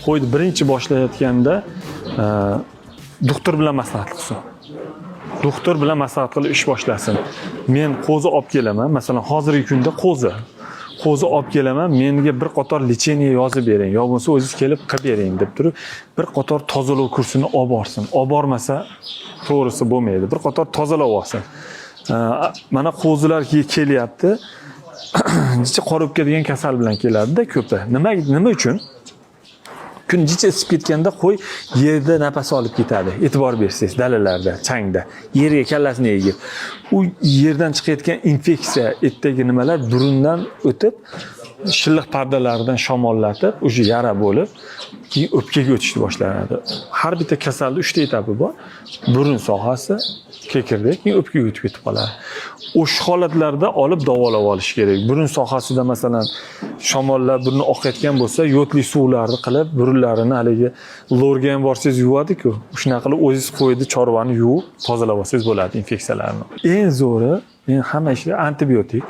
Qo'yni birinchi boshlayotganda doktor bilan maslahat qilsin. Doktor bilan maslahat qilib ish boshlasin. Men qo'zi olib kelaman, masalan, hozirgi kunda qo'zi olib kelaman, menga bir qator лечение yozib bering yo bo'lmasa o'zingiz kelib qilib bering deb turib, bir qator tozalov kursini olib borsin. Olib bormasa, to'g'risi, bo'lmaydi. Bir qator tozalab olsin. Mana qo'zilar kelyapti, jicha qora degan kasal bilan keladida ko'pi. Nima uchun? Kun jicha isib ketganda qo'y yerda nafas olib ketadi. E'tibor bersangiz, dalalarda, changda yerga kallasini egib, u yerdan chiqayotgan infeksiya, etdagi nimalar burundan o'tib, shilliq pardalaridan shamollatib, уже yara bo'lib, keyin o'pkaga o'tishni boshlanadi. Har bitta kasalni uchta etapi bor: burun sohasi, kekirdek, keyin o'pkaga o'tib ketib qoladi. O'sha holatlarda olib davolab olish kerak. Burun sohasida, masalan, shamollab burni oqayotgan bo'lsa, yodli suvlarni qilib, burunlarini haligi lorga ham borsangiz yuvadiku, shunaqa qilib o'zingiz qo'yni, chorvani yuvib tozalab olsangiz bo'ladi infeksiyalarni. Eng zo'ri, eng hamma ishda antibiotik.